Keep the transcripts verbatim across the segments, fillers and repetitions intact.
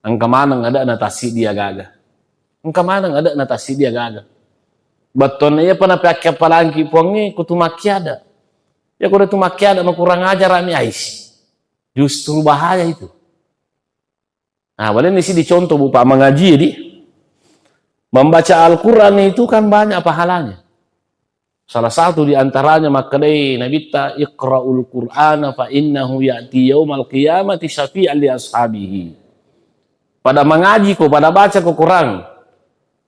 Engka maneng ade'na tassiddi agaga. Engka maneng ade'na tassiddi agaga. Bettuanna iyapa napeakkiappalangki Puangnge, kutu makkiada. Ya, ko de tu makkiada, makurang ajara'mi, aisi. Justru bahaya itu. Nah, balenni siddi contoh, Bu, Pak, mengaji, di. Membaca Al-Quran itu kan banyak pahalanya. Salah satu di antaranya makkedai Nabitta, "Iqra'ul Qur'ana fa innahu ya'ti yaumal qiyamati syafi'an li ashabihi." Pada mengaji ko, pada baca ko Quran.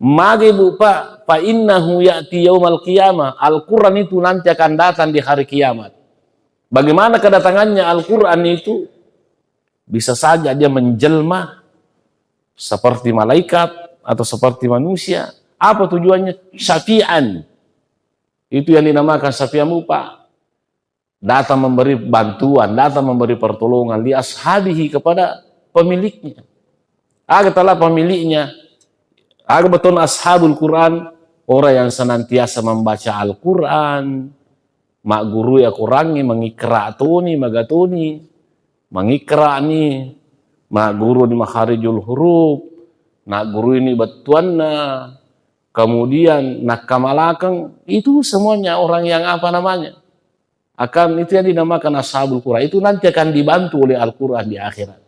Mage, Bu, Pak, fa innahu ya'ti yaumal qiyamah. Al-Quran itu nanti akan datang di hari kiamat. Bagaimana kedatangannya Al-Quran itu? Bisa saja dia menjelma seperti malaikat atau seperti manusia. Apa tujuannya? Syafi'an. Itu yang dinamakan syafi'an, Bu, Pak. Datang memberi bantuan, datang memberi pertolongan li ashabihi, kepada pemiliknya. Aga tala pemiliknya, aga betul ashabul Quran, orang yang senantiasa membaca Al-Quran, maggurui Al-Qurannya, mengikra toni, magatoni, mengikra ni, magguru di makharijul huruf, nagguruini bettuanna, kemudian nakkamalakeng, itu semuanya orang yang apa namanya? Akan itu yang dinamakan ashabul Quran. Itu nanti akan dibantu oleh Al-Quran di akhirat.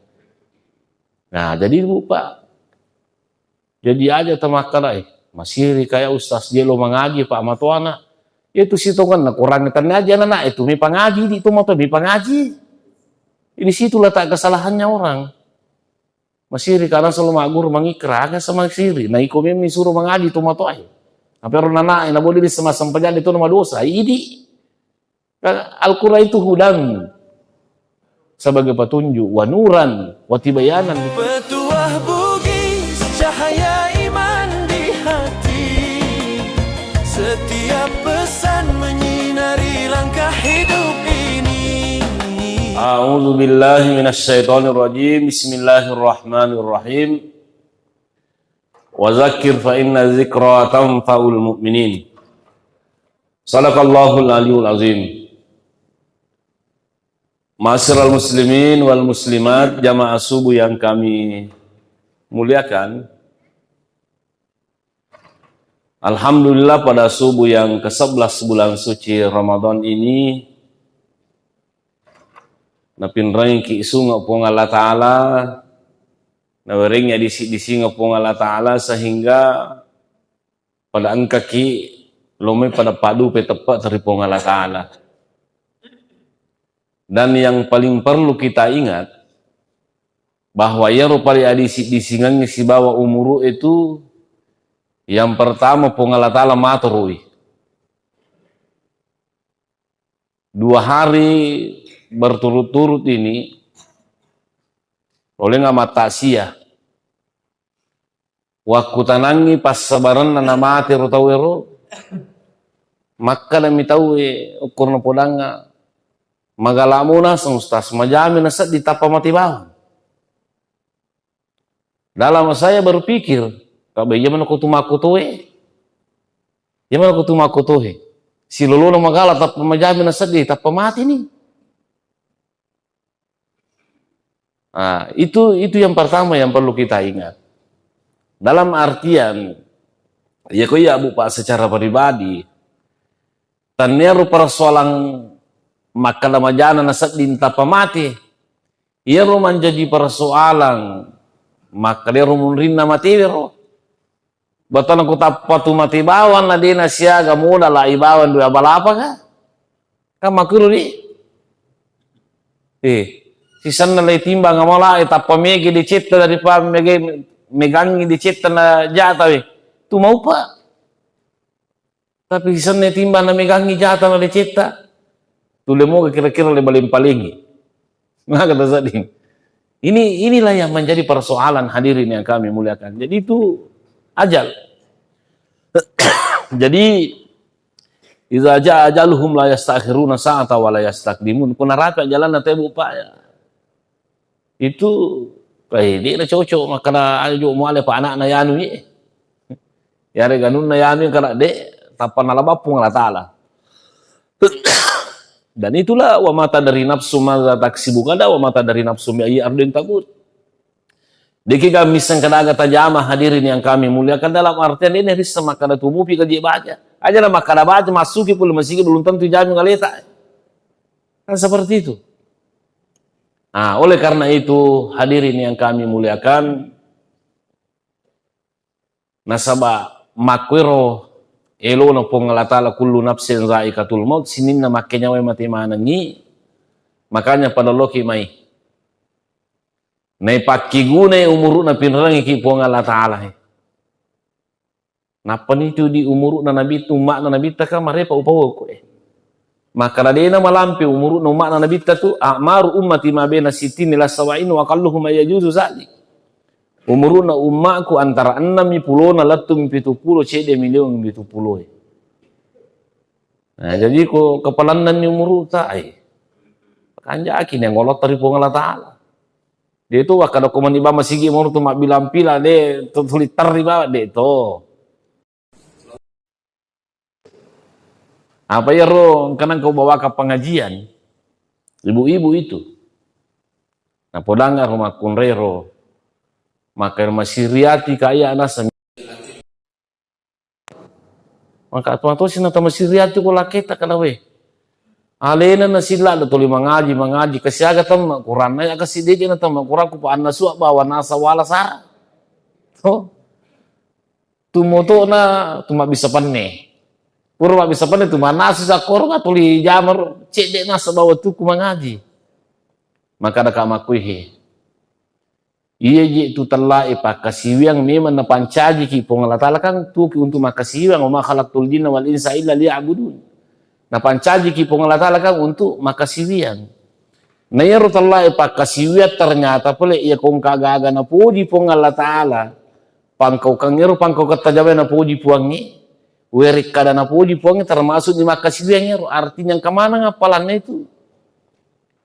Nah, jadi, Bu, Pak, jadi aja tamakkala, eh, masiri kaya ustaz jelo mangaji, Pak, matoana. Itu sitongan na Quran, tanya aja anak itu, mi pangaji di itu moto, mi pangaji. Di situ letak kesalahannya orang. Masiri karena selalu magguru mangikra, aga sama siri. Nah, iko memang suruh mangaji tu matoa. Apa ro nana, na boleh di semasa sempajang itu nama dosa. Idi. Al-Quran itu hudan sebagai petunjuk, wa nuran, wa tibayanan. Petuah Bugis, cahaya iman di hati. Setiap pesan menyinari langkah hidup ini. A'udzu billahi minasyaitonir rajim. Bismillahirrahmanirrahim. Wa zakkir fa inna zikra tanfa'ul mu'minin. Sadaqallahul aliyul azim. Ma'asyiral muslimin wal muslimat, jamaah subuh yang kami muliakan. Alhamdulillah, pada subuh yang kesebelas bulan suci Ramadan ini, napinrengki sunga Puang Allah Ta'ala, nawerengi disi-disinga Puang Allah Ta'ala, sehingga pada engkaki lomai pada padu peteppe ri Puang Allah Ta'ala. Dan yang paling perlu kita ingat, bahwa iyaro pale adisi-disingengnge sibawa umuru itu, yang pertama, Puang Allah Ta'ala matoroi. Dua hari berturut-turut ini, rolenga mattasia. Wakkutanangngi passabarenna namate ro tauwero, makkedami tauwe, okkorna podangnga, "Magala monaseng, Ustaz, majami nasedding tappa mate bawang." Dalam saya berpikir, "Kabe, iya mana kutu makkutoe? Iya mana kutu makkutoe? Silolona magala tappa majami nasedding, tappa mate ni." Nah, itu, itu yang pertama yang perlu kita ingat. Dalam artian, ya, ko iya, Bu, Pak, secara pribadi, taniaru persoalan makkeda majana nasedding tappa mate, iyaro mancaji persoalan makkeda ero munrinna matewero. Batana ku tappa tu mate bawang na dena siaga modala i bawang dua balapaka. Kan makkuro di. Eh, sisenna le timbang amala e tappa mege decetta daripada mege, megangi decetta na jata we. Tu maupa. Tapi sisenna timbang na megangi jata na decetta. Tule moga kira-kira le baleng-palengi. Maka tasedding. Ini, inilah yang menjadi persoalan, hadirin yang kami muliakan. Jadi itu ajal. Jadi, "Idza jaa ajaluhum la yastakhiruna sa'ata wa la yastaqdimun." Ko narapi ajalanna tau e, Bu, Pak, ya. Itu, eh, de na cocok makkeda ajo muale pa anakna yanu ye. Yarega anunna yanu kada de, tappa nalaba Puang Allah Ta'ala. Dan itulah, "Wa ma tadri nafsu madza taksibu gada, wa ma tadri nafsu bi ayyi ardin tamut." Deki ga misseng kadaga tajama, hadirin yang kami muliakan, dalam artian ini rissa makkada tumupi kaji baca. Aja na makkada baca, masuki pole masigi belum tentu jami ngaleta. Kan seperti itu. Nah, oleh karena itu, hadirin yang kami muliakan, nasaba makkuero elona Puang Allah Ta'ala, kullu nafsin zaikatul maut, sininna makkenyawa mate manengi, makanya pada loki mai. Naipakkigunai umuru'na pinrengiki Puang Allah Ta'ala. Nappa nitu di umuru'na Nabi, umma'na Nabitta ka marepa upawoko e. Makkada de'na malampe umuru'na umma'na Nabitta tu, a'maru ummati ma baina sittina ila sab'in wa aqalluhum man yajuzu zalik. Umuru'na umma'ku antara enneng mi pulona lettu mi pitu pulo, cedde mi leweng pitu pulo e. Nah, jadi ko kepalannanni umuru'ta, ai, kanjaki ni ngolotta ri Puang Allah Ta'ala. De' to wakkada ko mani ba masigi moro tu mabbilang-pilang, de' to tuli terri ba, de' to. Apa iyaro engka nengka ubawaka pengajian, ibu-ibu itu. Napodanga ro makkunrero, maka masiriati kaya nasa Maka atuang tosi na tamasiriati ko laketa kalawe. Alena nasilla da tuli mangaji, mangaji, kasiaga temma Quranna, ya kasi deje na temma Quran ku pa anna suwa bawa nasa wala sara. To. Tu motona, tu mabbissa penne. Pura mabbissa penne, tu mannasu sakkoro, ma tuli jamar, cedde nasa bawa tuku mangaji. Maka ada kamakuihi. Iya je tu tellae pakkasiwiang memang napancajiki Puang Allah Ta'ala, kan tuoki untuk makkasiwiang, "Wa ma khalaqtul jinna wal insa illa liya'budun." Napancajiki Puang Allah Ta'ala kan untuk makkasiwiang. Na iyaro tellae pakkasiwiang ternyata pole iya ko engka aga-aga napoji Puang Allah Ta'ala, pangkaukang ero pangkaukang tajamae napoji Puangnge, werekkada napoji Puangnge termasuk di makkasiwiang ero. Artinya engka maneng appalanna itu.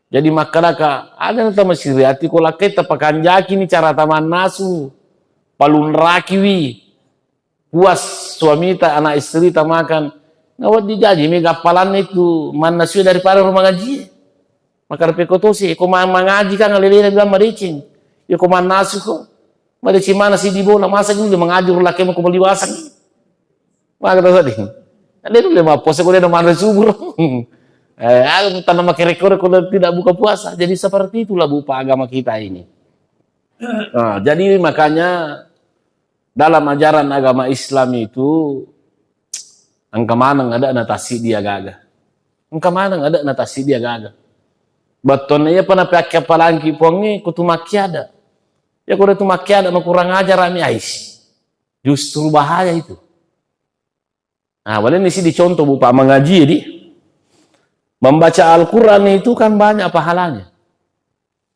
Jadi makkedaka, ada na tamasiriati ko lakkaita pakanjakini cara tamannasu, palunrakiwi, puas suamita, anak istrita makan. Nawedding jaji mega appalanna itu mannasui daripada ro mangaji. Maka repeko tosi, ko ma-, mangaji kan alelena bilang madeceng. Ya ko mannasu ko. Madeceng mana sidi bola, masa gini mangaji ro lakkemu ko maliwasang. Maka tadi. Ada dulu lima puasa ko dia manre subur. Eh, aku tanah makai rekor kalau tidak buka puasa. Jadi seperti itulah, Bu, Pak, agama kita ini. Nah, jadi makanya dalam ajaran agama Islam itu engka maneng ada na tasi dia gaga. Engka maneng ada na tasi dia gaga. Bettonna iya pa napakke apalangki Puangnge, kutu makkiada. Ya, ko udah tu makkiada, mau kurang ajar ami aisi. Justru bahaya itu. Nah, boleh ni sidi contoh, Bu, Pak, mengaji di. Membaca Al-Quran itu kan banyak pahalanya.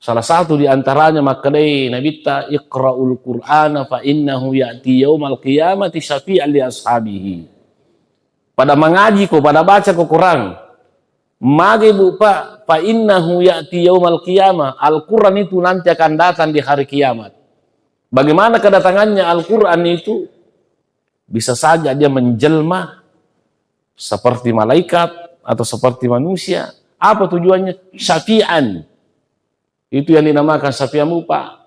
Salah satu di antaranya makkedai Nabitta, "Iqra'ul Qur'ana fa innahu ya'ti yaumal qiyamati syafi'an li ashabihi." Pada mengaji ko, pada baca ko Quran. Mage, Bu, Pak, fa innahu ya'ti yaumal qiyamah. Al-Quran itu nanti akan datang di hari kiamat. Bagaimana kedatangannya Al-Quran itu? Bisa saja dia menjelma seperti malaikat atau seperti manusia. Apa tujuannya? Syafi'an. Itu yang dinamakan syafi'an, Bu, Pak.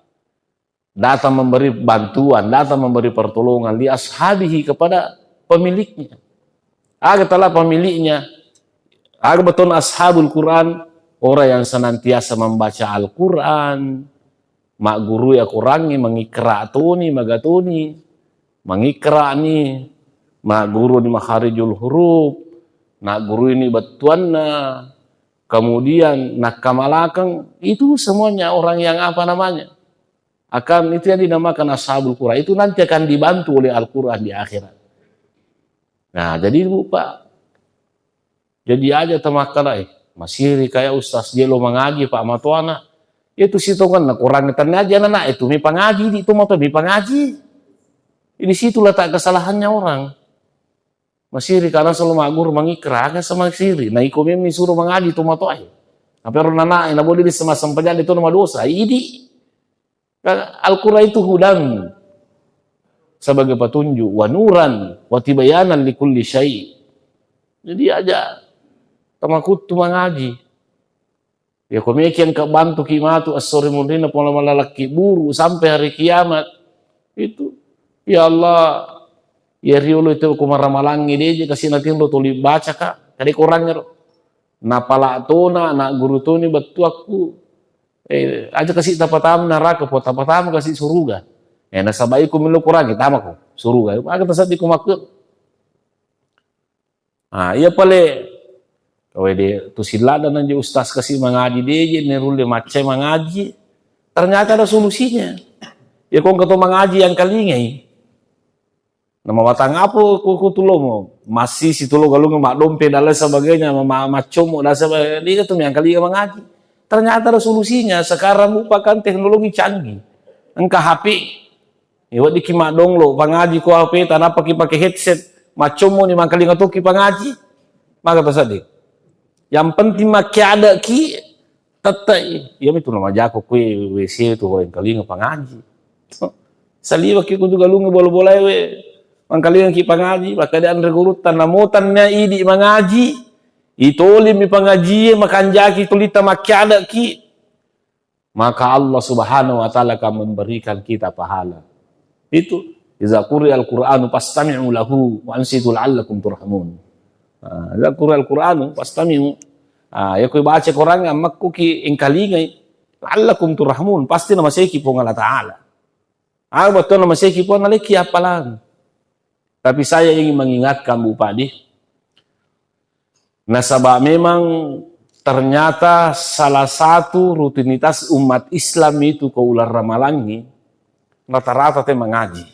Datang memberi bantuan, datang memberi pertolongan li ashabihi, kepada pemiliknya. Aga tala pemiliknya, aga beton ashabul Quran, orang yang senantiasa membaca Al-Quran, maggurui Al-Qurangnge, mangikra toni, maga toni, mangikra ni, magguru ni makharijul huruf, nagguruini bettuanna, kemudian nakkamalakeng, itu semuanya orang yang apa namanya? Akan itu yang dinamakan ashabul Quran. Itu nanti akan dibantu oleh Al-Quran di akhirat. Nah, jadi, Bu, Pak, jadi aja tamakkada, eh, masiri kaya ustaz jelo mangaji, Pak, matoana. Itu sitonganna kurang tennaji anak-anak itu mi pangaji, di itu moto mi pangaji. Di situ letak kesalahannya orang. Masiri karena selalu magur mangikra, aga sama siri. Nah, iko memang suruh mangaji tu matoai. Apa ro nana, na boleh di semasa sempajang itu nama dosa. Idi. Kan Al-Quran itu hudan sebagai petunjuk, wa nuran, wa tibayanan li kulli syai. Jadi aja tamakuttu mangaji. Ya, ko meki engka bantuki matu esso ri munrinna Puang Allah, malalakki buru sampai hari kiamat. Itu, ya Allah, ya riolo itu ko maramalangi deje kasi natinro tuli baca ka, kade korang ro. Napala tona, anak guru toni bettuakku. Eh, aja kasi tapatama neraka, po tapatama kasi suruga. Eh, nasaba iko melo korang, tamako suruga. Aga tasaddi ko makku. Ah, iya pale, wede, tu sillada nanje ustaz kasi mangaji deje, nerulle macca mangaji. Ternyata ada solusinya. Ya, kong ketua mangaji yang kalingai. Nama watang apa ku, ku tulomo? Masih si tulo galung mak dompe dan lain sebagainya, ma-, ma-, maccomo dan sebagainya. Dia tu yang kalinga mangaji. Ternyata ada solusinya. Sekarang merupakan teknologi canggih. Engka H P. Iweddikki maddonglo, pangaji ko H P, tanapaki pake headset, maccommo ni mangkalinga toki pangaji, maka tasaddi. Yang penting makkiadaki, tettai. Iya mitu namajako kue W C tu, wengkalinga pangaji. Saliwaki kutu galunga bola-bola we, mangkalinga ki pangaji, maka dia anre gurutta, namotan na idi mangaji, itolimi pangaji, makanjaki tulita makkiadaki. Maka Allah Subhanahu wa Ta'ala akan memberikan kita pahala. Itu, "Iza quri'al Qur'anu fastami'u lahu wa ansitu la'allakum turhamun." Ah, "Iza quri'al Qur'anu fastami'u." Ah, ya, kui baca Quran, ammakku ki engkalingai, "la'allakum turhamun," pasti namaseki Puang Allah Ta'ala. Ah, betul namaseki Puang, naleki appalang. Tapi saya ingin mengingatkan, Bu Padi, nasaba memang ternyata salah satu rutinitas umat Islam itu ko uleng ramalangngi, rata-rata te mangaji.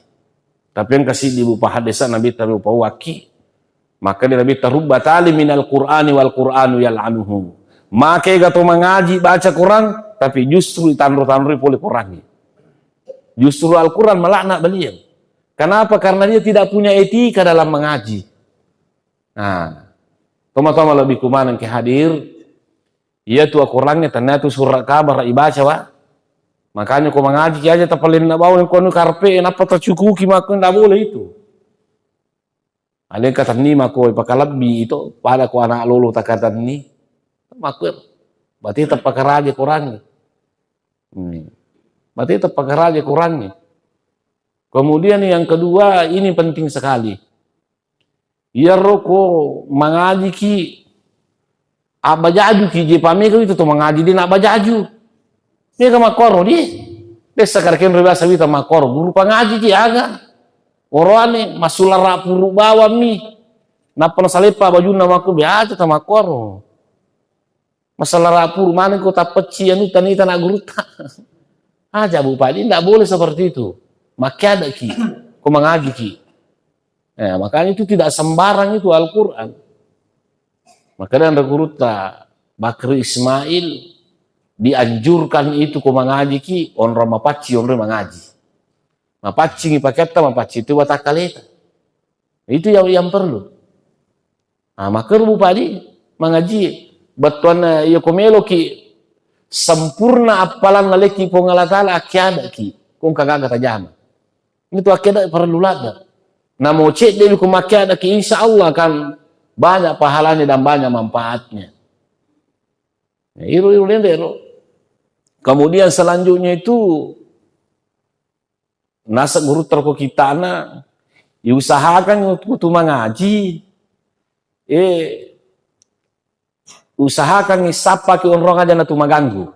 Tapi engka siddi, Bu, pahadesa Nabi tabe upawakki, maka di Nabi, "Tarubba tali minal Qur'ani wal Qur'anu yal'anuhu." Make ga to mangaji baca Quran, tapi justru itanro-tanroi pole Qurannya. Justru Al-Quran melaknat beliau. Kenapa? Karena dia tidak punya etika dalam mengaji. Nah, toma-toma lebih kumaneng ke hadir, iya tu Al-Qurannya ternyata surat kabar ibaca, Pak. Makanya ko mangaji ki aja tapalenna bawang ko anu karpe, napa tacukuki makko, ndak boleh itu. Alengka tenni makko pakalebbi itu, pada ko anak lolo takatenni. Makko berarti tapakaraja Qurannya. Hmm. Berarti tapakaraja Qurannya. Kemudian yang kedua, ini penting sekali. Iyaro ko mangajiki, abbajajuki, je pamega itu to mangaji de nabbajaju. Mega makkoro di. Dessa karekenro biasa wita makkoro, guru pangaji ki aga. Oroane masulara puru bawammi. Nappa nasaleppa bajunna makko biasa ta makkoro. Masalah rapuru maneng ko tappecci anu tani tana gurutta. Aja, Bu Padi, ndak boleh seperti itu. Makkiadaki, ko mangajiki. Eh, makanya itu tidak sembarang itu Al-Quran. Makanya ada gurutta Bakri Ismail dianjurkan itu ko mangajiki, onro mapacci, onro mangaji. Mapaccingi paketta, mapacci itu watakkaleta. Itu yang, yang perlu. Ah, makkeru Bu Padi mangaji. Bettuanna iya ko meloki sempurna appalanna lekki Puang Allah Ta'ala, akkiadaki. Ko engka gaga tajama. Itu akkiada perlu ladda. Namo cedde ko makkiadaki, insya Allah akan banyak pahalanya dan banyak manfaatnya. Nah, iru-iru lendero. Kemudian selanjutnya itu Naseng gurutta ko kittana, diusahakan kutu mangaji, eh, usahakan sappaki onrong aja natu maganggu.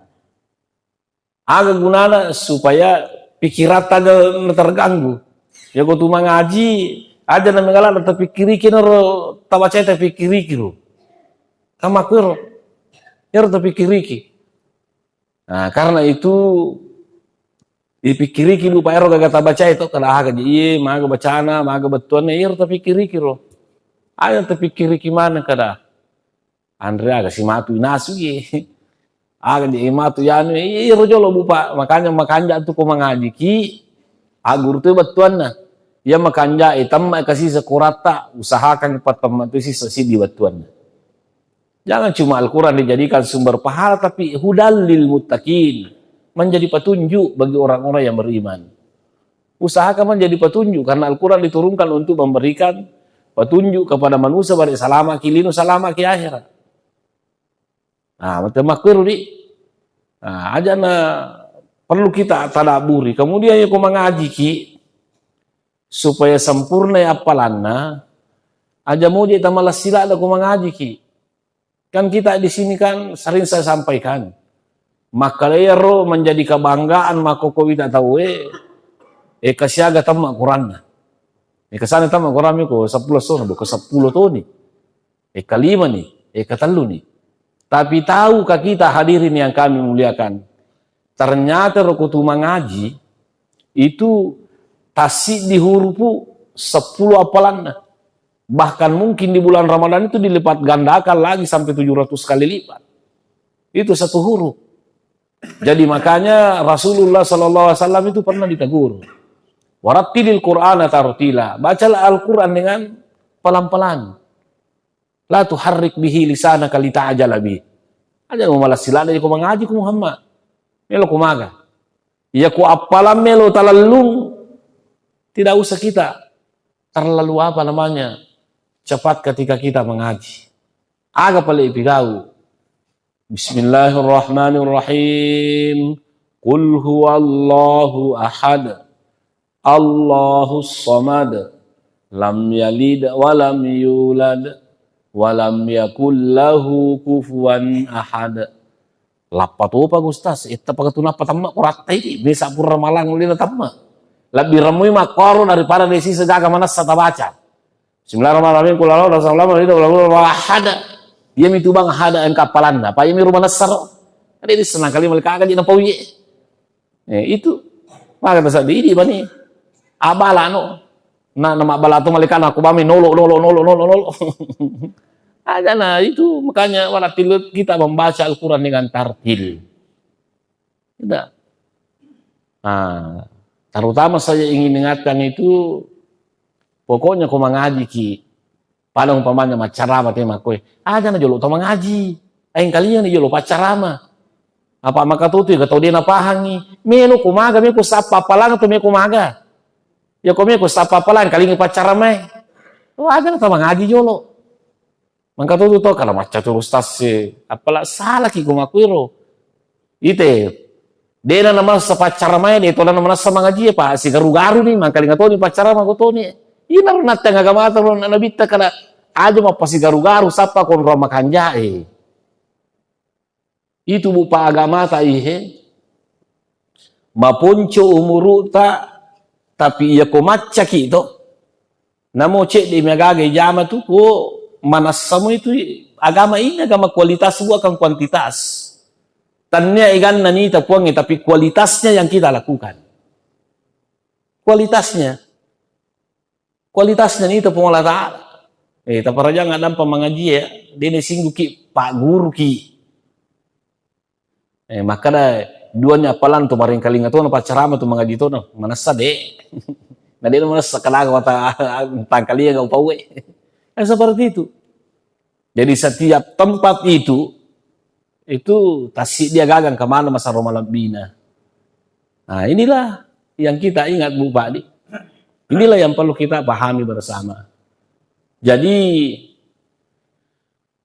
Aga gunana supaya pikiratta aja terganggu. Ya ko tu mangaji, aja na megala tapikkiriki naro tabacai tapikkiriki ro. Kamakuero. Yaro tapikkiriki. Nah, karena itu, ipikkiriki, Bu, paero gaga tabacai to, kada aga ji iye, maga bacana, maga bettuanna, iyaro tapikkiriki ro. Aja tapikkiriki maneng kada. Anre aga si matu inasu iye. Aga ji matu yanu, iyaro jolo, Bu, Pak. Makanya makanja tu ko mangajiki, aguru tu bettuanna. Iya makanja, eh, temma kasi sekuratta, usahakan patemma tu sisa sidi bettuanna. Jangan cuma Al-Quran dijadikan sumber pahala, tapi hudal lil muttaqin, menjadi petunjuk bagi orang-orang yang beriman. Usahakan menjadi petunjuk, karena Al-Quran diturunkan untuk memberikan petunjuk kepada manusia, baik salama ki lino, salama ki akhirat. Nah, mate makkuero di. Nah, aja na perlu kita tadabburi. Kemudian, ya, ko mangajiki supaya sempurna appalanna, aja moje tamalessi ladda ko mangajiki. Kan kita di sini kan sering saya sampaikan, makkalero menjadi kebanggaan makkokowita tauwe, e, kasiaga temma Quranna. E, kasana temma Quran miko seppulo sono, bukan seppulo toni. E, kalima ni, e, katellu ni. Tapi tahukah kita, hadirin yang kami muliakan, ternyata ro ko tu mangaji itu tassiddi hurupu seppulo appalanna. Bahkan mungkin di bulan Ramadan itu dilipat gandakan lagi sampai tujuh ratus kali lipat. Itu satu huruf. Jadi makanya Rasulullah sallallahu alaihi wasallam itu pernah ditegur, "Warattilil Qur'ana tartila." Bacalah Al-Quran dengan pelan-pelan. "La tuharrik bihi lisanaka lita'jala bih." Aja mau malas silana ko mangaji ko Muhammad. Melo ko maga. Iya ko appalang melo talellung, tidak usah kita terlalu, apa namanya, cepat ketika kita mengaji. Aga pale ipigau. Bismillahirrahmanirrahim. Qul huwallahu ahad. Allahus samad. Lam yalid wa lam yulad. Wa lam yakul lahu kufuwan ahad. Lappa topa, Ustaz. Etta pakatu nappa tamma ko ratta idi. Mesa pura malang lina tamma. Lebbi remui makkoro daripada desi segaga manessa tabaca. Bismillahirrahmanirrahim. Qul a'udzu birabbil falaq, qul a'udzu birabbin nas, qul huwallahu ahad. Iya mitu bang ahad engka appalanna. Apa iya miru manessaro? Ada di senang kali malika aga di napawiye. Eh, itu. Maka tasabbi idi bani. Abala no. Na, na mabbala tu malika na aku bami nolo, nolo, nolo, nolo, nolo. Ada na itu makanya wala tilut kita membaca Al-Quran dengan tartil. Tidak. Nah, terutama saya ingin ingatkan itu, pokoknya ko mangaji ki, pada umpamanya maccarama te makkoe, aja na jolo to mangaji. Aing kalian ni jolo paccarama. Apa maka tu tu ga tau de na pahangi. Meno ko maga, meko sappa appalang tu meko maga. Ya ko meko sappa appalang kalingi paccaramae. Wah, aja na to mangaji jolo. Mangka tu tu to, kala macca tu ustaz e, apala salaki ko makkuiro. Ite, dena namassa paccaramae, de tona namassa mangaji e, pa sigaru-garu ni, mangkalinga toni paccarama ko toni. Ina ro natteng agamata ro na nabitta kala aja mappasigaru-garu sappa konro makanja e. Itu bu pa agamata ihe. Maponco umuruta, tapi iya ko maccaki to. Namo cedde mi agaga ijama tu ko manassamu itu agama ini agama kualitas bukan kuantitas. Tannia iganna nita puangnge, tapi kualitasnya yang kita lakukan. Kualitasnya. Kualitasnya nita Puang Allah Ta'ala. Eh, taparajang adampa mangaji ya, dene singguki, pak guru ki. Eh, makkada duanni appalang tu maringkalinga tona paccarama tu mangaji tona, manessa de. Na de manessa kadaga wata tangkalinga ga upaue. Eh, seperti itu. Jadi setiap tempat itu, itu tassiddi agaga engka maneng masaro malebbina. Nah, inilah yang kita ingat, Bu Padi. Inilah yang perlu kita pahami bersama. Jadi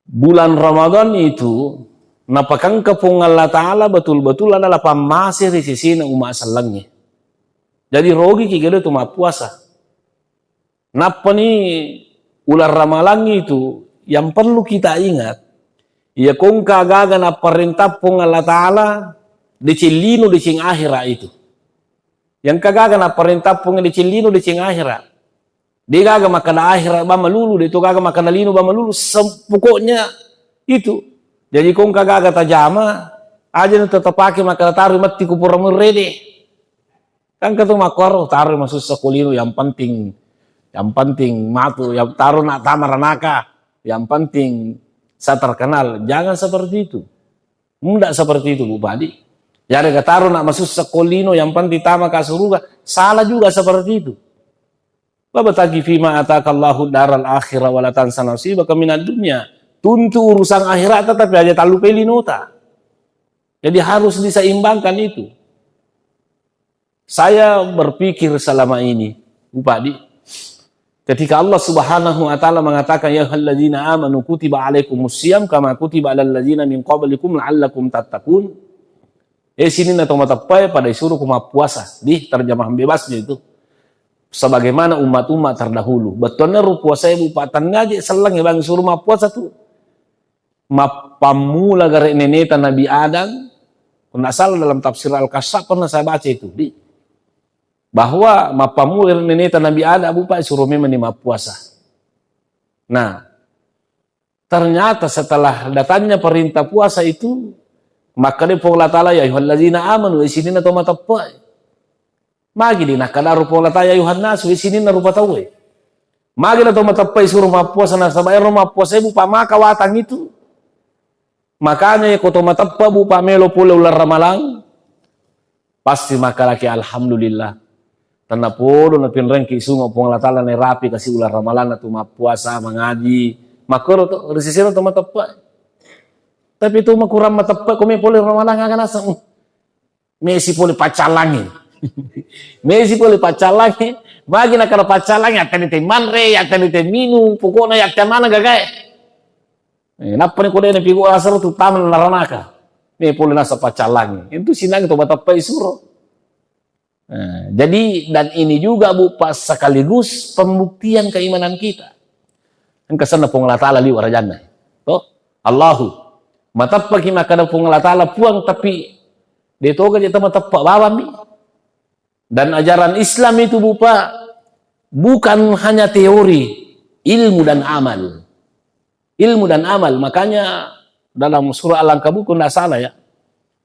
bulan Ramadan itu napakengka Puang Allah Ta'ala betul-betul adalah pammase ri sesena umat sellengnge. Jadi rogi ki gede tu mappuasa. Nappani ulang ramalang itu yang perlu kita ingat, iya kongka gaga napparentah Puang Allah Ta'ala deceng lino deceng akhira itu. Yang kagaga napparentah Puang deceng lino deceng akhira. De gaga makkada akhira ba malulu, de to gaga makkada lino ba malulu. Sem-, pokoknya itu. Jadi kongka gaga tajama, aja na tetap pake makkada taru matti kupura murede. Kan katu makkoro, taro masussa ko lino, yang penting, yang penting matu, yang taro nak tama ranaka, yang penting saya terkenal. Jangan seperti itu. Tidak seperti itu, Bu Padi. Jadi taro nak masussa ko lino, yang penting tama ka suruga, salah juga seperti itu. Wabtaghi fima ataka Allahu daral akhirah wala tansa nasibaka minad dunya. Tuntu urusan akhirat, tetapi aja tallupai linota. Jadi harus diseimbangkan itu. Saya berpikir selama ini, Bu Padi, ketika Allah Subhanahu wa Ta'ala mengatakan, "Ya ayyuhalladzina amanu kutiba alaikumus siyam kama kutiba alal ladzina min qablikum la'allakum tattaqun." Eh, sininna to mateppae pada isuruh ko mappuasa. Di terjemahan bebasnya itu. Sebagaimana umat-umat terdahulu. Bettuanna ro puasae, Bu, Pak, tennia je selleng bang suruh mappuasa tu. Mappammula gare neneta Nabi Adam, ko ndak salah dalam tafsir Al-Kasyaf pernah saya baca itu, di. Bahwa mappammula gare neneta Nabi Adam, Bu, Pak, suruh memang ni mappuasa. Nah, ternyata setelah datangnya perintah puasa itu, maka dia Puang Allah Ta'ala, "Ya ayyuhallazina amanu," eh, sininna to mateppae. Magi di nakkada ro Puang Allah Ta'ala, "Ya ayyuhan nasu," eh, sininna rupa tauwe. Magi na to mateppae suruh mappuasa, nasaba ero mappuasa ibu pamaka watang itu. Makanya ko to mateppa, Bu, pamelo pole ulang Ramalang, pasti makkalaki alhamdulillah. Tenna podo napinrengki sungo Puang Allah Ta'ala nerapi kasi ulang Ramalang na tu mappuasa, mangaji. Makkoro to, risisiro to mateppa. Tapi tu makurang mateppa, ko me pole Ramalang aga naseng. Mesi pole paccallangi. Mesi pole paccallangi. Magi nakara paccallangi, attani te manre, attani te minung, pokokna yatta mana gagae. Eh, nappa ni ko dena pigo asar tu taman naranaka. Me pole nasa paccallangi. Itu sinang to mateppa isuro. Eh, jadi, dan ini juga, Bu, Pak, sekaligus pembuktian keimanan kita. Engka senna Puang Allah Ta'ala liwa rajanna. Toh? Allahu. Mateppaki makkada Puang Allah Ta'ala Puang, tapi de toga je mateppa bawammi. Dan ajaran Islam itu, Bu, Pak, bukan hanya teori, ilmu dan amal. Ilmu dan amal. Makanya dalam surah Al-Ankabut, kalau ndak salah ya,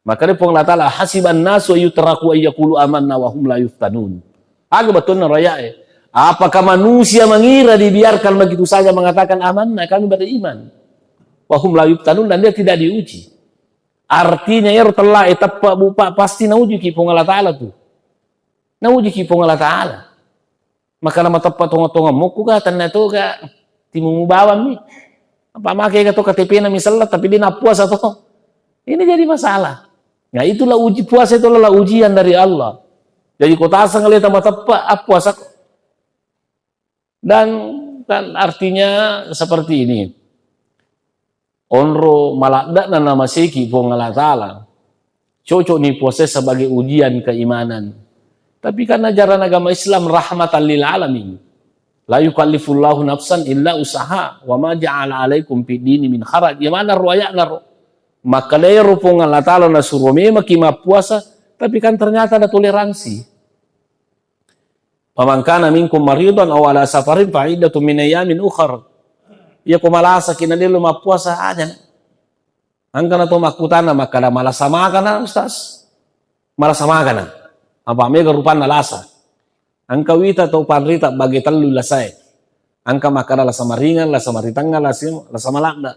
maka dia Puang Allah Ta'ala, "Hasiban nasu ayyutraku ayyakulu amanna wa hum la yuftanun." Aga bettuanna raya e. Apakah manusia mengira dibiarkan begitu saja mengatakan, "Amanna, kami beriman"? Wa hum la yuftanun, dan dia tidak diuji. Artinya, ero tellae teppa, Bu, Pak, pasti naujiki Puang Allah Ta'ala tu. Naujiki Puang Allah Ta'ala. Maka na mateppa tonga-tonga mokku ga, tenna to ga, timumu bawammi. Apa make ga to K T P-na misella, tapi dia nappuasa to. Ini jadi masalah. Nah, itulah uji puasa, itulah ujian dari Allah. Jadi ko taseng leta mateppa, appuasa. Dan, dan artinya seperti ini. Onro maladde'na namaseki Puang Allah Ta'ala, cocok ni puasa sebagai ujian keimanan. Tapi kan ajaran agama Islam rahmatan lil alamin. La yukallifullahu nafsan illa usaha, wa ma ja'ala alaikum fid dini min haraj. Ya mana ro aya'na ro? Makkedai ro Puang Allah Ta'ala nasuro memaki mappuasa, tapi kan ternyata ada toleransi. Faman kana minkum maridan aw ala safarin fa iddatun min ayyamin ukhar. Iya ko malasaki na delo mappuasa aja. Engka na to makkutana makkada, "Malasa magana, Ustaz?" Malasa magana. Apa mega rupanna lasa. Engka wita to panrita bage tellu lasae. Engka makkada lasa maringan, lasa maritengnga, lasa, lasa maladda.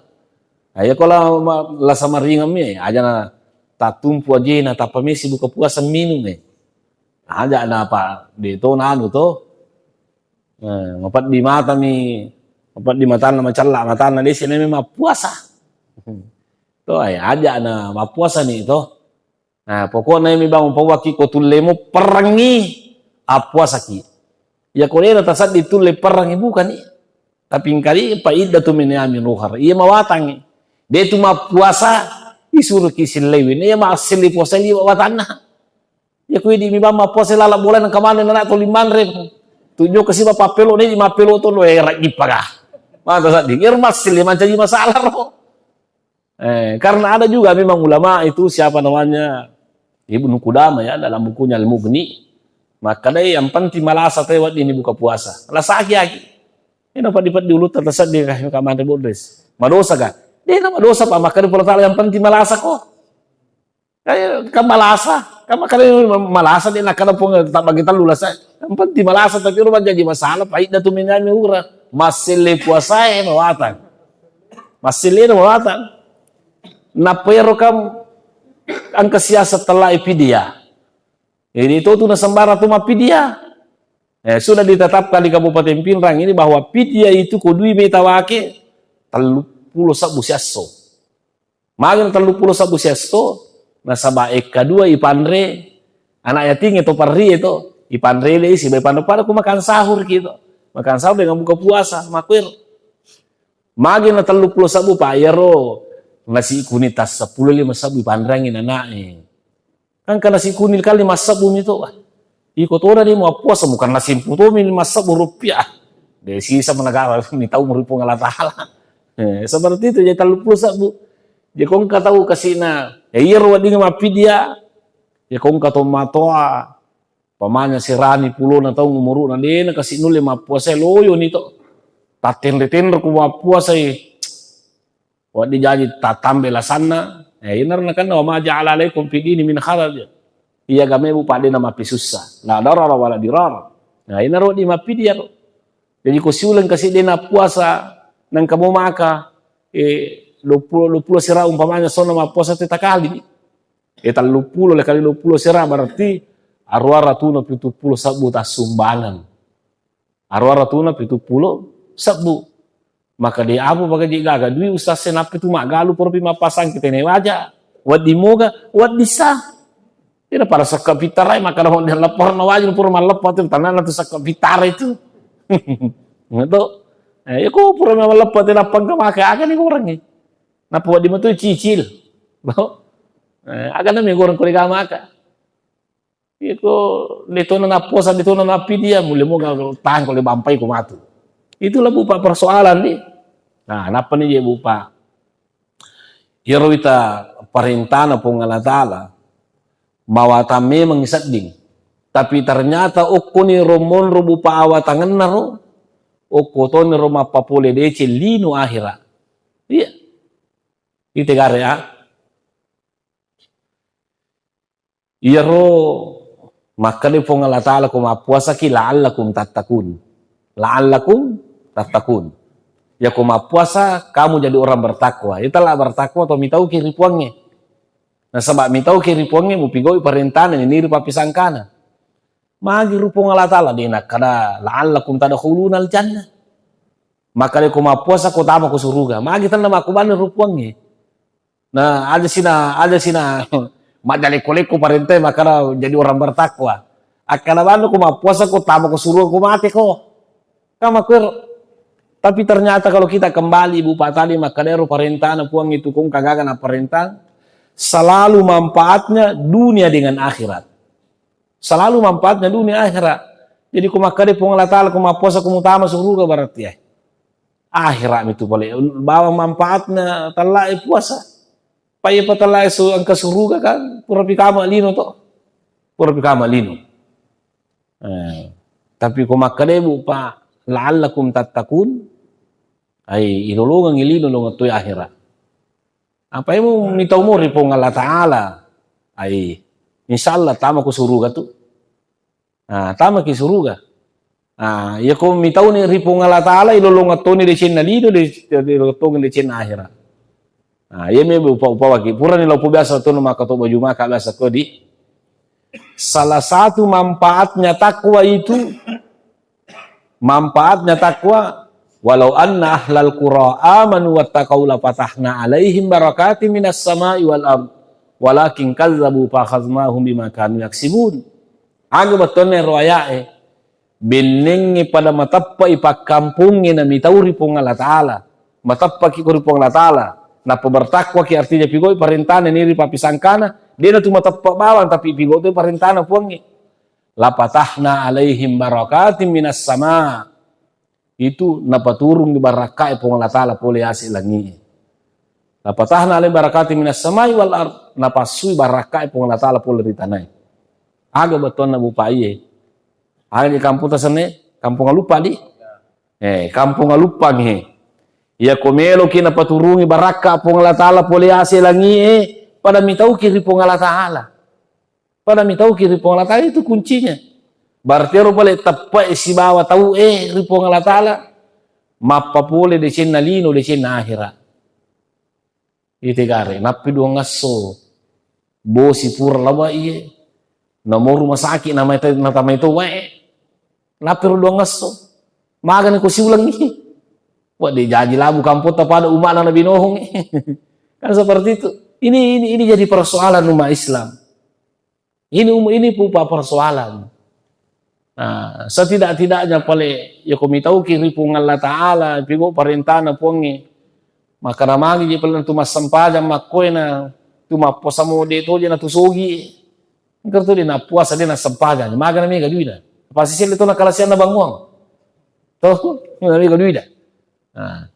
Nah, iya ko la-, ma-, lasa maringan mi, aja na tattumpu ajena, tappa mesi buka puasa minung e. Aja na apa, de to nanu to. Eh, mapeddi mata mi, mapeddi matanna, macella matanna, desi na memang puasa. To, eh, aja na mappuasa ni to. Nah, pokokna mi bangun pawaki ko tullemu perrengi appuasaki. Ya ko dena tasaddi tulle perrengi bukani. Tapi engkali fa iddatun min ayyamin ukhar. Iya mawatangi. De tu mappuasa isuruki sillewi. Iya masselle puasa liwa watanna. Ya ku idi mi bang mappuasa lala bola nang kamane nana to limanre. Tujuh ke siba papelo ni mappelo to lo era gipaga. Mata saddi. Ero masselle mancaji masalah ro. Eh, karena ada juga memang ulama itu, siapa namanya, Ibnu Qudamah ya, dalam bukunya Al-Mughni, makkadai yang penting malasa tawwe wedding ni buka puasa. Lasaki aki. Ino peddi-peddi ulutta taseddi ka, ka manre bodres. Madosa ka? De na madosa, Pak, makkadai Puang Allah Ta'ala yang penting malasa ko. Kayak kan malasa, kan makkadai malasa de nakkada Puang tabbagi tellu lasa. Yang penting malasa, tapi ro mancaji masalah, fa iddatun min ayyamin ukhar. Masselle puasae mawatang. Massellena mawatang. Nappa ero kam engka siaseng tellae pidia. Jadi itu tu nasembara tu mappidia. Eh, sudah ditetapkan di Kabupaten Pinrang ini bahwa pidia itu ko dui meta wake telluppulo sebbu siasso. Magi na telluppulo sebbu siasso, nasaba ekka dua ipanre, anak yatim itu parri itu, ipanre le isi, pada pada ku makan sahur gitu. Makan sahur dengan buka puasa, makuir. Magi na telluppulo sebbu, Pak, iyaro nasi kuning tas seppulo lima sebbu ipanreangi nanae. Engka nasi kuning kali massebbu mi to. Iko tona ni muappuasa, bukan nasi putu mi massebbu rupiah. De sisa menegara ni tau muri Puang Allah Ta'ala. Eh, seperti itu, jadi tellu puluh sebbu. Jadi ko engka tau kasina, ya iya ro wedding mappidia. Ya ko engka to matoa, pamanya serani pulona taung umuru'na, dena kasi nulle mappuasai, loyo ni to. Tattenre-tenre ku mappuasai. Wedding jaji tatambe lasanna. Eh, inaro nakanna, "Wa ma ja'ala alaikum fid dini min haraj." Iya agamae, Bu, pa dena mappisussa. La darara wala dirar. Nah, inaro wedding mappidia ro. Jadi ko siuleng kasi dena puasa, nengka mo maka, eh, dua puluh, dua puluh sera umpamanya sona mappuasa teta kali. Eh, tellu puluh le kali dua puluh sera berarti aruwa ratuna pitu puluh sebbu tassumbangeng. Aruwa ratuna pitu puluh sebbu. Maka de apa bagaji gaga dui ustaz e, nappi tu maggalu pura pi mappasang kita ne waja. Wedding moga, wedding sa. Tidak pada sekka pittarai, maka dah dia lapor na wajib pura malleppa tu, tanah tu sekka pittarai tu. Ngeto. Eh, ya ko pura malleppa tu, lapang ke maka, aga ni goreng ni. Napa wedding metu cicil. Bo. Eh, aga na mi goreng kuli ga maka. Iko, de tona napposa, de tona nappidia, mulle moga tangko le bampai ko matu. Itulah, Bu, Pak, persoalan ni. Nah, nappa ni je, Bu, Pak. Iyaro wita parentana Puang Allah Ta'ala, mawatang memang sedding. Tapi ternyata okkoni ro monro, Bu, Pak, awatangenna ro, okko toni ro mappapole deceng lino akhira. Iya. Ite gare, ah. Iyaro makkeda Puang Allah Ta'ala, ko mappuasaki la'allakum tattaqun. La'allakum tattaqun. Ya ko mappuasa, kamu jadi orang bertakwa. Ita la bertakwa to mitauki ri Puangnge. Nasaba mitauki ri Puangnge, mupigau'i parentana, niniru pappisangkana. Magi ru Puang Allah Ta'ala, de nakkeda la'allakum tadkhulunal jannah. Makkeda ko mappuasa ko tama ko suruga. Magi tenna makkubanni ru Puangnge. Nah, aja sina, aja sina majjalekko-lekko parentae makkeda jadi orang bertakwa. Akkeda banu ko mappuasa ko tama ko suruga ko mate ko. Kama kuero. Tapi ternyata kalau kita kembali, Bu, Pak, tadi makkeda ero parentana Puang itu kong kagaga na parentang, selalu manfaatnya dunia dengan akhirat. Selalu manfaatnya dunia akhirat. Jadi ko makkeda Puang Allah Ta'ala ko mappuasa ko mutama suruga berarti ya. Akhirat itu boleh bawa manfaatnya telah puasa. Pai pa telah su engka suruga kan, pura pi kama lino to. Pura pi kama lino. Eh, tapi ko makkeda, Bu, Pak, la'allakum tattaqun, ai ilolongang lino lo ngatoi akhirat. Apa emu mitau mo ri Puang Allah Ta'ala? Ai, insyaallah tama ko suruga tu. Ah, tamaki suruga. Ah, iya ko mitauni ri Puang Allah Ta'ala, ilolongeng toni decenna lino, de-, ilolongeng toni decenna akhirat. Ah, iya me upa-, upawaki. Purani lo biasa tonu maka to baju maka biasa ko di. Salah satu manfaatnya takwa itu, manfaatnya takwa, "Walau anna ahlal qura amanu wattaqau lafatahna alaihim barakatim minas sama'i wal ard, walakin kazzabu fa akhadznahum bima kanu yaksibun." Aga bettuanna ero aya'e, bennengnge pada mateppe'i pakkampongnge namitau ri Puang Allah Ta'ala, mateppaki ko ri Puang Allah Ta'ala, nappa bertakwaki, artinya pigau'i parentana, niri pappisangkana, de natu mateppe bawang, tapi pigau tu parentana Puangnge. Lafatahna alaihim barakatim minas sama. Itu napaturungi barakkae Puang Allah Ta'ala pole yase langi'e. Lafatahna alaihim barakatim minas samai wal ard. Napassui barakkae Puang Allah Ta'ala pole ri tanae. Aga bettuanna bupaie. Aga di kampung tasenne, kampung Aluppa di. Eh, kampung Aluppa nge. Iya ko meloki napaturungi barakka Puang Allah Ta'ala pole yase langi'e, pada mitauki ri Puang Allah Ta'ala. Pada mitauki ri Puang Allah Ta'ala, itu kuncinya. Berarti ero pale teppe'e sibawa tau'e ri Puang Allah Ta'ala, mappapole decenna lino, decenna akhira. Ite gare, nappi duang esso, bosi pura laba iye, namo rumah sakit, namai te-, natamai to wae, nappi ro duang esso, magani ko siulengi. Wah, de jaji labu kampotta pada umana Nabi Nuh. Kan seperti itu. Ini, ini, ini jadi persoalan umat Islam. Ini um-, ini pupa persoalan. Nah, setidak-tidaknya pale, ya ko mitauki ri Puang Allah Ta'ala, pigo parentana Puangnge. Maka namagi je pale tu massempajang makkoena, tu mapposa mode to je na tu sogi. Engka tu de' nappuasa, de' nassempajang, magana mega duina. Apa siselle to nakalasianna banguang. To, mega duina. Nah,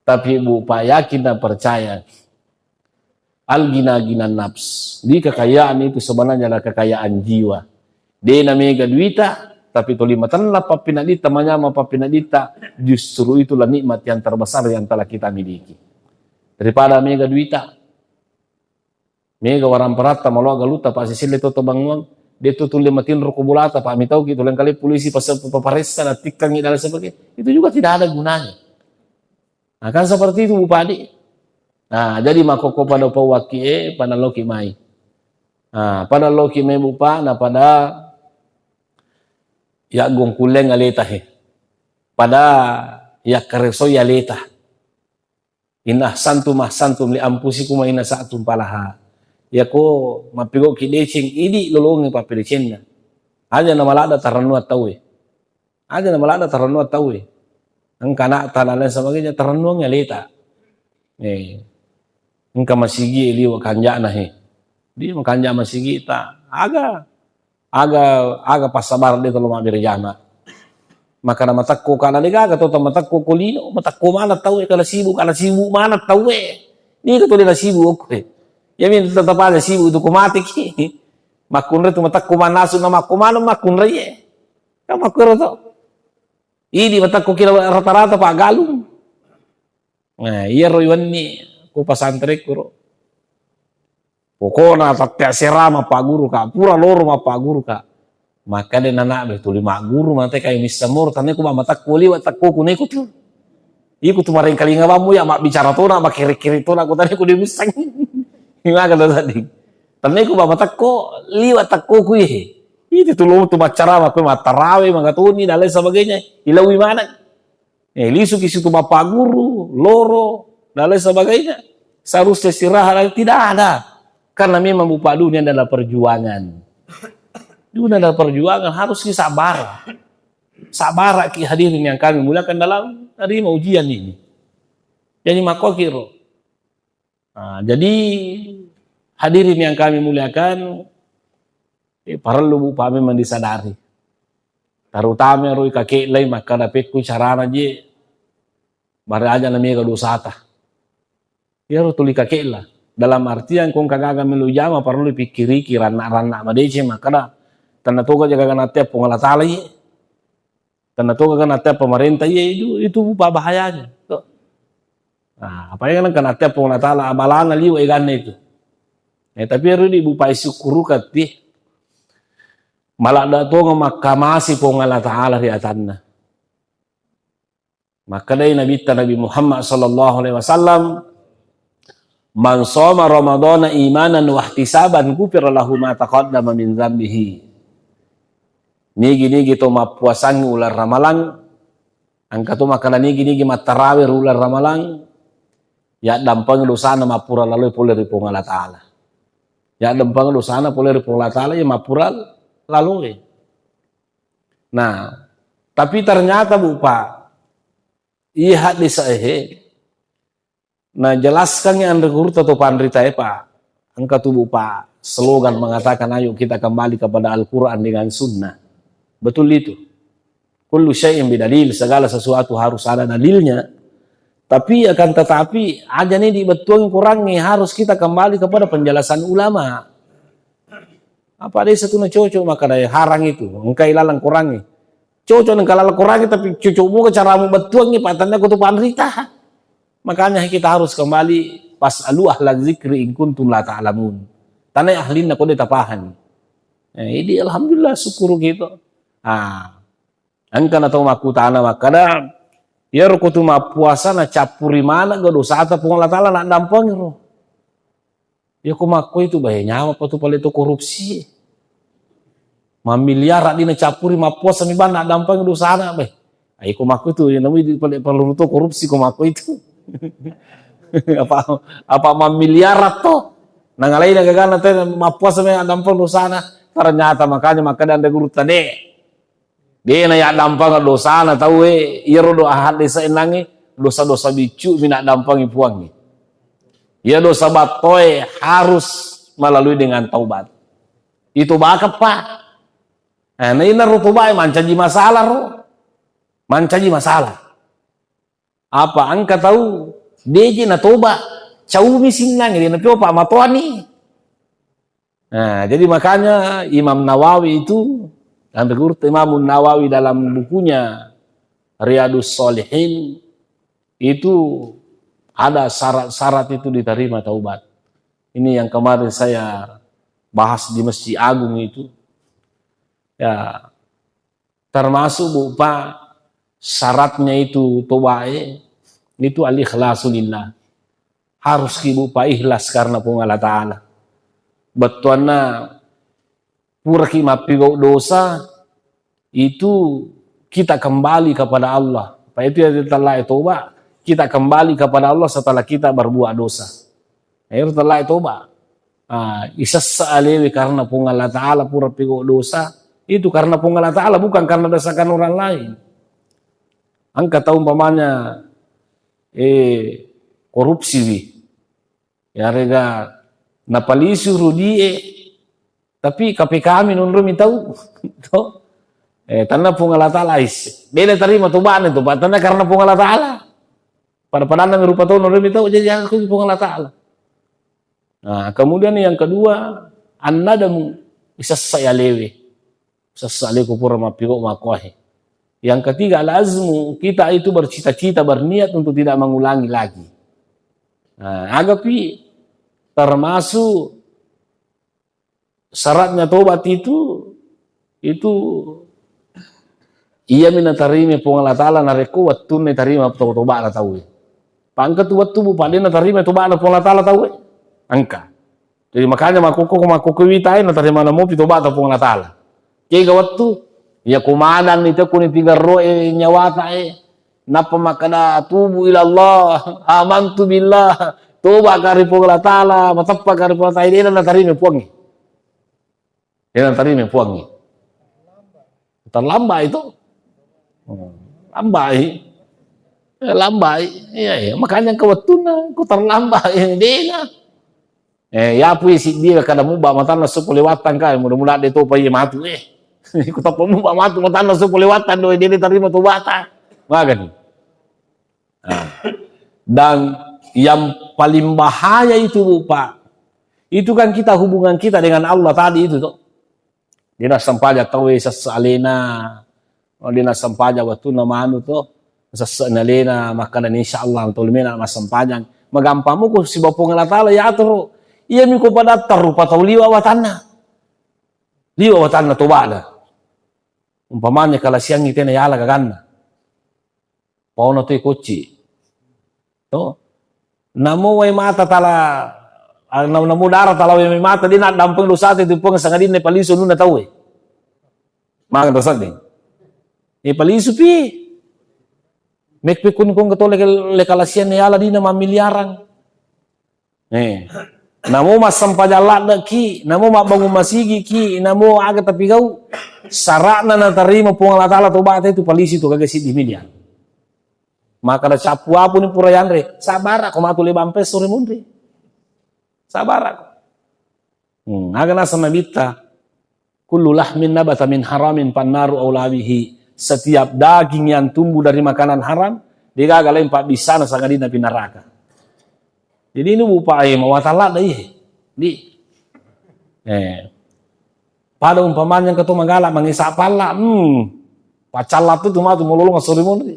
tapi Bu, Pak, yakin dan percaya, al-ghina ghinan nafs. Jadi kekayaan itu sebenarnya adalah kekayaan jiwa. De' namega duita, tapi tuli matella pappinaditta, manyameng pappinaditta, justru itulah nikmat yang terbesar yang telah kita miliki. Daripada mega duita, mega waramparatta, maloa galutta, Pak, siselle to banguang, de' tu tulle matinro ko bolata, Pak, mitauki tuleng kale polisi pas paparessa, nattikkangi dan lain sebagainya. Itu juga tidak ada gunanya. Nah, kan seperti itu, Bu Padi. Nah, jadi makkokko pada upau wakki e, pada loki mai. Nah, pada loki mai, Bu Pa, na pada yaggong kulleng aleta he. Pada yakkaresoi aleta. In ahsantum ahsantum li anfusikum wa in asa'tum falaha. Yako mappigoki deceng, idi lolongi pappedecenna. Aja na maladda tarannuang tauwe. Aja na maladda tarannuang tauwe. Engka anakta dan lain sebagainya, tarannuang aleta. Eh, engka masigi liwa kanjana he. Di makanja masigi ta. Aga, aga, aga passabareng de' tolo mabbere jama. Makana matekko kana de' gaga to, matekko ko lino, matekko mana tauwe, kana sibuk, kana sibuk mana tauwe. Ni ka to de' na sibuk okko he. Ya min tetap aja sibuk tu ko mate ki. Makkunrai tu matekko manasu na makko mana makkunrai ye. Kan makkuro to. Idi matekko kira rata-rata paggalung. Nah, iyaro iwenni ku pesantren kuro. Pokona tette asera mappaguru ka, pura loro mappaguru ka. Makkeda nana be tuli magguru mate kai missa moro, tanne ku matekko liwa tekko ku neko tu. Iku tu marengkalinga bammu ya mabbicara tona, makkiri-kiri tona ku tanne ku de' misseng. Maga to tadi. Tanne ku matekko liwa tekko ku ye. Itu tu lo tu maccarama, kue mattarawe, magatoni dan lain sebagainya. Ilawi maneng. Eh, lisuki situ mappaguru, loro, dan lain sebagainya. Seharusnya istirahat, tidak ada. Karena memang Bu Pa, dunia adalah perjuangan. Dunia adalah perjuangan, harus ki sabar. Sabar ki hadirin yang kami muliakan dalam terima ujian ini. Jadi makkokiro. Nah, jadi hadirin yang kami muliakan, eh, parellu Bu Pa memang disadari. Terutama ro ikake'lai makkada pekku carana je, maraja na mega dosata. Iyaro tuli kake'la. Dalam artian ko engka gaga melo jama parellu pikkiriki ranna-ranna madeceng makkada tenna toga jaga nattea Puang Allah Taala ye. Tenna toga nattea pemerintah ye, itu, itu Bu Pa bahayanya. To. Nah, apalagi kan nattea Puang Allah Taala abalana liwa eganna itu. Eh, tapi ero di Bu Pa isukkuruka ti. Maladda tonga makkamasi Puang Allah Taala ri atanna. Makkedai Nabitta Nabi Muhammad sallallahu alaihi wasallam, "Man shoma Ramadhana imanan wahtisaban ghufira lahu ma taqaddama min dzambihi." Nigi-nigi to mappuasangngi uleng Ramalang, engka to makkeda nigi-nigi mattarawe ri uleng Ramalang, yaddampengi dosana mappura laloi pole ri Puang Allah Taala. Yaddampengi dosana pole ri Puang Allah Taala, ya mappura laloe. Nah, tapi ternyata Bu Pa, iya hadis sahih, nah, jelaskannya anre gurutta to panrita e, Pak. Engka tu Bu Pa slogan mengatakan, "Ayo kita kembali kepada Al-Quran dengan Sunnah." Betul itu. Kullu syai'in bidalil, segala sesuatu harus ada dalilnya. Tapi akan tetapi, aja ni dibettuangi Qurannya, harus kita kembali kepada penjelasan ulama. Apa desa tu na cocok maka daya harang itu, engkai lalang Qurannya. Cocok nengka lalang Qurannya, tapi cocok muka caramu bettuangi, patanna kutu panrita. Makanya kita harus kembali, "Fas'alu ahla dzikri in kuntum la ta'lamun." Tanai ahlinna kode tapahan. Eh, ini alhamdulillah syukur gitu. Ah, engka na tau makkutana makkada, "Iyaro kutu mappuasa na cappuri maneng ga dosata Puang Allah Taala na dampengiro." Ya ko makko itu bae nyawa pa tu pale to korupsi. Mamiliara dina cappuri mappuasa mi banna dampeng dosana bae. Ai ko makko itu ya namui di pale paluru to korupsi ko makko itu. Apa, apa mamiliara to. Nangalaina gagana te mappuasa mi dampeng dosana. Ternyata makanya makkeda anre gurutta de. Dena yaddampengeng dosana tauwe, iyaro do ahadde saennangnge, dosa-dosa biccu mi naddampengi Puangnge. Iya dosa battoe harus melalui dengan taubat. Itobakeppa. Eh, na inaro tobae mancaji masalah ro. Mancaji masalah. Apa engka tau deje natoba, caumi sinnang, de napiopa matoani. Nah, jadi makanya Imam Nawawi itu, sampai guru Imam Nawawi dalam bukunya Riyadus Shalihin itu ada syarat-syarat itu diterima taubat. Ini yang kemarin saya bahas di Masjid Agung itu. Ya, termasuk, Bu, Pak, syaratnya itu tobae itu al-ikhlasu lillah. Harus ki, Bu, Pak, ikhlas karena Puang Allah Ta'ala. Bettuanna puraki mappigau dosa, itu kita kembali kepada Allah. Apa itu yang telah toba, kita kembali kepada Allah setelah kita berbuat dosa. Nah, itu telah toba. Ah, isessa alewe karena Puang Allah Ta'ala pura pigau dosa, itu karena Puang Allah Ta'ala, bukan karena dasarkan orang lain. Engka tau umpamanya, eh, korupsi wi. Yarega napalisu rudie, tapi K P K mi nonroi mi tau. To? Eh, tanna Puang Allah Ta'ala is. Beda tarima tobane tu, Pak. Tanna karena Puang Allah Ta'ala. Pada-padanna mi rupa tau nonroi mi tau, jadi aku Puang Allah Ta'ala. Nah, kemudian yang kedua, annadamu, isessa alewe. Sessa aleku pura mappigau makkuae. Yang ketiga, al-azmu, kita itu bercita-cita, berniat untuk tidak mengulangi lagi. Nah, agapi termasuk syaratnya tobat itu, itu iya mi natarima Puang Allah Ta'ala narekko wettunna tarima to-, tobana tau. Pangka tu wettu, Bu, pada natarima tobana Puang Allah Ta'ala tau. Engka. Jadi makanya makkokko, makkokko witae natarima namopi tobata Puang Allah Ta'ala. Kega wettu, iya kumadanni tekkuni tigerroe nyawata e. Nappa makkada, "Tubu ilallah, amantu billah." Toba ka ri Puang Allah Ta'ala, mateppa ka ri Puang Allah Ta'ala, dena natarima Puangnge. Dena natarima Puangnge. Terlambat itu. Hmm. Lambai. Eh, lambai. Iya, iya. Makanya ke wettunna, ku terlambat. Eh, dena. Eh, yapui siddi kada mubba matanna supo lewattang ka, mudah-mudahan de topa iya matu, eh. Ku tappa mubba matu matanna supo lewattang do, dena tarima tobata. Magani. Nah, dan yang paling bahaya itu, Bu, Pak, itu kan kita hubungan kita dengan Allah tadi itu, toh. Dena sempajang tauwe sessa alena. Oh, dena sempajang wettunna manu to. Sessa alena, makkada, "Insya Allah, tuli mena massempajang." Magampang muko sibawa Puang Allah Ta'ala ya atoro. Iya miko pada tarupa tau liwa watanna. Liwa watanna tobada. Umpamanya kalasiangi tena yala gaganna. Paona toi kocci. To. Namo wai mata tala, ah, na-, namo dara tala wai mata, de naddampeng dosata itu Puang sangadinna palisu anunna tauwe. Maga dosa de. E palisu pi. Mekpe kun kong ketole ke-, le kalasian yala dina mamiliarang. Eh, namo massempajang ladde ki, namo mabbangung masigi ki, namo aga tapi gau, sara'na natarima Puang Allah Ta'ala tobata itu palisi tu gaga siddi miliar. Maka ada cappu apuni pura yanre, sabara ko matu lebang peso ri munri. Sabara ko. Hmm, aga naseng Nabitta, "Kullu lahmin nabata min haramin fannaru aula bihi." Setiap daging yang tumbuh dari makanan haram, degaga lain pabbissana sangadinna pi neraka. Jadi ini bupa e mawatang ladde iye. Di. Eh. Pada umpamanya engka to magala mangesa palla, hmm. Pacalla tu tu matu mololong asori monri.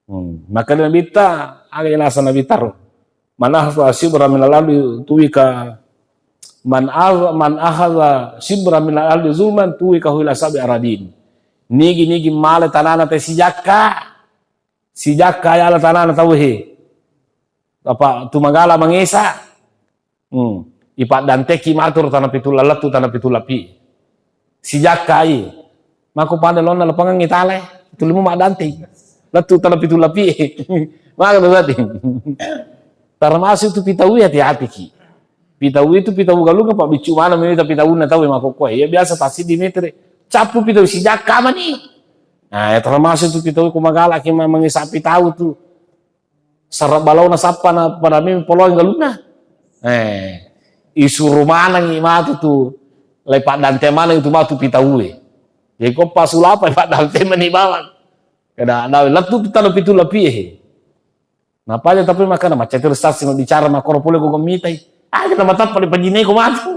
Hmm. Maka Nabitta, aga naseng Nabitta ro. "Man akhadha shibran minal ardi tuwika, man akhadha, man akhadha shibran minal ardi zulman tuwikahu ila sab'i aradin." Nigi-nigi male tanana te sijakka, sijakka yala tanana tauwe. Apa tu magala mangesa. Hmm. Ipaddanteki matu ro tana pitu la-, lettu tana pitu lapi. Sijakkai. Mako pada laonna lapangengngi tale, tulimu maddante. Lettu tana pitu lapi. Maka berarti. Termasuk itu pitau, hati-hati ki. Pitau itu pitau galung apa biccu mana memita pitauna tau mako koe. Ya biasa tasi di metere. Cappu pitau sijakka mani. Nah, ya termasuk itu pitau ku magala ki ma-, mangesa pitau tu. Sarra balauna sappa na pada mimi poloang galunna. Eh, isuru manengngi matu tu Lai paddante maneng itu batu pitauwe. Jadi ko pasulapai paddante mani bawang. Kada ada lettu talo pitu lapie. Napaja tapi makana macca terus saksi bicara makoro pole ko mitai. Ah, kita matappa di pajinai ko matu.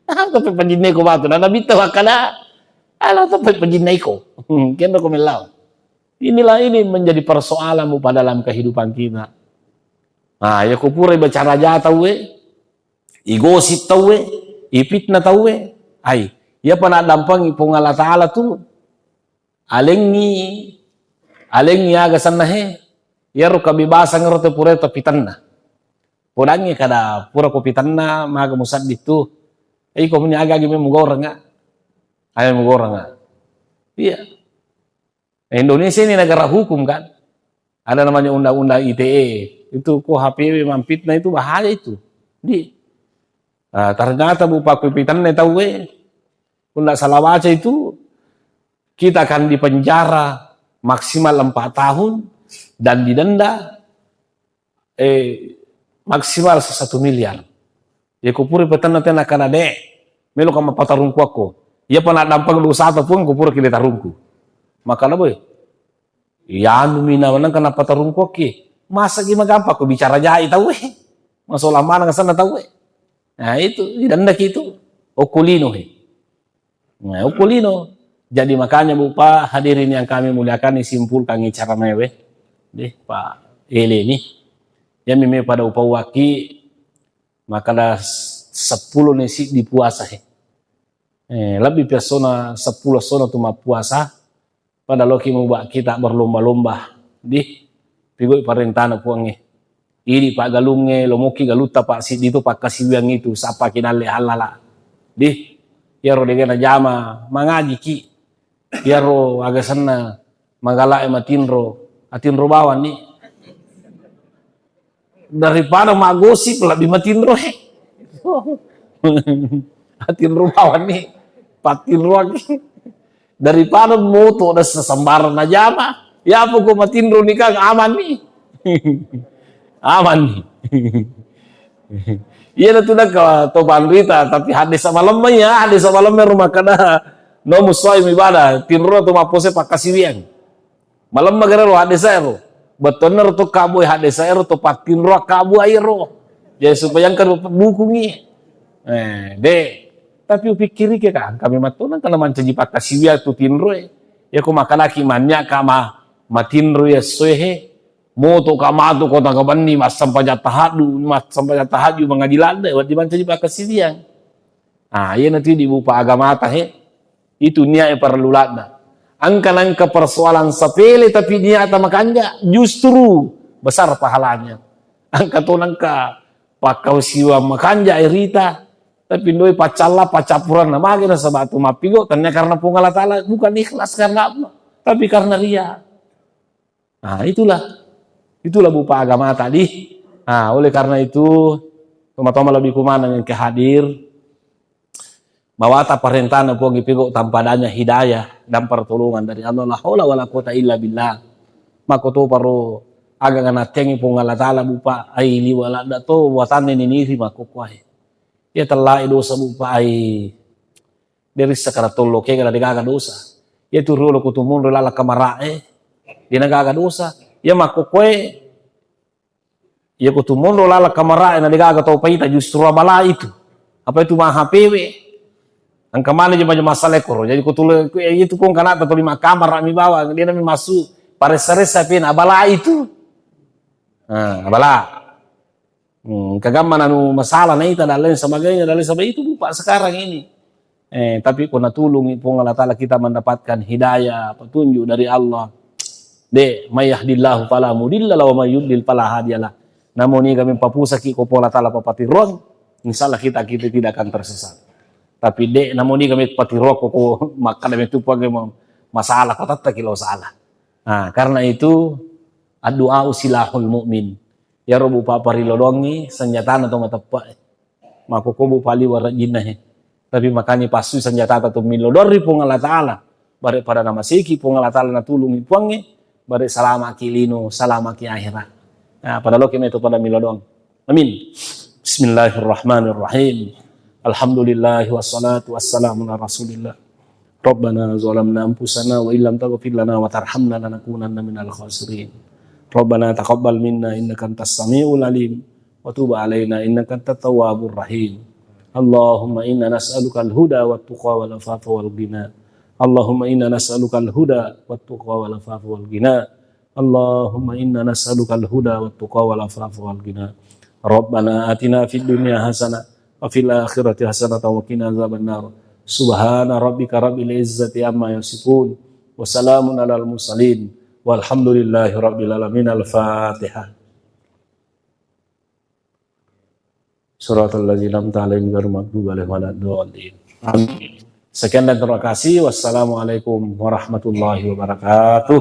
Ah, tapi pajinai ko matu. Nah, nabitta makkada. Ala tapi pajinai ko. Kena ko mellau. Inilah ini menjadi persoalan mupa dalam kehidupan kita. Nah, ya ko pura bicara ja tauwe, igosip tauwe, ipitna tauwe. Ai, iya pa naddampengi Puang Allah Taala tu alengngi, alengngi aga senna he, iyaro kebebasan ro te pura tapitenna. Podangngi kada pura ko pitenna, maga musaddi tu. Iko muni aga-aga memang goreng, ah. Ayo goreng, ah. Iya. Indonesia ini negara hukum kan. Ada namanya undang-undang I T E. Itu ko H P W mampitna itu bahaya itu. Di, ah, ternyata bu pakku pitenna tauwe. Ko ndak salah baca itu, kita akan dipenjara maksimal empat tahun dan didenda, eh, maksimal satu miliar. Ya, ko pura patenna tena kana de, melo ka mappatarungku akko. Iya pa naddampeng dosata Puang, ko pura ki de tarungku. Makana boy, iya anu mina menang kana patarungku akki. Masa ki magampa ko bicara jai tauwe. Masola maneng sana tauwe. Nah, itu, didendaki itu. Okko lino he. Nah, okko lino. Jadi makanya, Bu, Pak, hadirin yang kami muliakan, disimpulkan cara mewe. Deh, Pak Ele ini. Ya, meme pada upawaki, maka ada sepuluh nesi di puasa he. Eh, lebih pesona sepuluh sona tu mappuasa. Pada loki muba kita berlomba-lomba. Dih, pigoi parentana Puangnge. Idi paggalungnge, lomoki galutta pak siddi tu pakkasiwiang itu, sapa ki nalle halala. Dih, iyaro dega najama, mangaji ki. Iyaro agasenna magalae matinro, atinro bawanni. Daripada maggosip lebih matinro he. Atinro bawanni, patinroang. Daripada moto dessa sembarang najama, ya apa ko matinro nikah aman ni. Aman ni. Iya na tu naka to panrita, tapi hadde sama lemma ya, hadde sama lemma rumah kada no musuai ibadah, tinro tu mapose pakkasiwiang. Malemma gare ro haddesa ero. Bettuanna ro to kabbu haddesa ero to pattinro kabbu ero. Jadi supaya engka dukungi. Eh, de. Tapi upikkirike ka, engka memang to nengka na mancaji pakkasiwia tu tinroe. Ya ko makanaki mannya ka ma matinro ya soehe. Moto ka matu kota kabanni massempajang tahaddu, massempajang tahajud mangaji ladde, wedding mancaji pakkasiwiang. Ah, iya natu di bupa agamata he. Itu niat yang perlu ladda. Engka nengka persoalan sepele tapi niat makanja, justru besar pahalanya. Engka to nengka pakkasiwiang makanja irita, tapi ndoi paccalla paccappuranna mage nasaba tu mappigo, tanya karena Puang Allah Taala, bukan ikhlas karena apa, tapi karena ria. Nah, itulah. Itulah bupa agama tadi. Nah, oleh karena itu, teman-teman lebih kumana yang ke hadir, bawata parentana Puang ipego tanpa adanya hidayah dan pertolongan dari Allah, la haula wala quwata illa billah. Mako to paro aga ngana tengi Puang Allah Taala bupa ai liwala da to watane niniri mako kuae. Ya telah dosa bupa ai. Dari sakara tollo kega na degaga dosa. Iya tu riolo ko tumonro lala kamarae, de nagaga dosa. Iya makkokkoe, iya ko tumonro lala kamarae na degaga tau paita justru abala itu. Apa itu maha pewe. Engka mana jema-jema masalah koro. Jadi ko tulo itu kong kanata tuli makamara mi bawang, de nami masu paressa-ressa pena abala itu. Nah, abala. Hmm, kagamma nanu masalah naita dan lain sebagainya dan lain sebagainya itu bupa sekarang ini. Eh, tapi ko natulungi Puang Allah Taala kita mendapatkan hidayah, petunjuk dari Allah. De, may yahdillahu fala mudilla lahu wa may yudlil fala hadiyalah. Namoni kami papusaki ko Puang Allah Taala papatiruang, insya Allah kita, kita tidak akan tersesat. Tapi de, namoni kami patiruang ko, ko makkada metu Puang masalah ko tattaki lo salah. Nah, karena itu doa silahul mukmin. Iyaro bupa parilodongngi senjatana to mateppe'e. Makkokko bupa liwa rejjinna he. Tapi makani passui senjatata to milodong ri Puang Allah Taala. Bare pada namaseki Puang Allah Taala natulungi Puangnge, bare salamaki lino, salamaki akhirat. Nah, pada loki meto pada milodong. Amin. Bismillahirrahmanirrahim. Alhamdulillah, wassalatu wassalamu ala Rasulillah. Rabbana zalamna anfusana wa illam taghfir lana wa tarhamna lanakunanna minal khasirin. Rabbana taqabbal minna innaka antas samiul alim wa tub alaina innaka antat tawwabur rahim. Allahumma inna nas'aluka al-huda wat tuqa wal afafa wal ghina. Allahumma inna nas'aluka al-huda wat tuqa wal afafa wal ghina. Allahumma inna nas'aluka al-huda wat tuqa wal afafa wal ghina. Rabbana atina fid dunya hasanah wa fil akhirati hasanah wa qina azaban nar. Subhana rabbika rabbil izzati amma yasifun. Wa salamun alal mursalin. Walhamdulillahi rabbil alamin. Al-Fatihah. Siratal ladzina an'amta 'alaihim ghairil maghdubi 'alaihim waladdallin. Amin. Sekian dan terima kasih. Wassalamualaikum warahmatullahi wabarakatuh.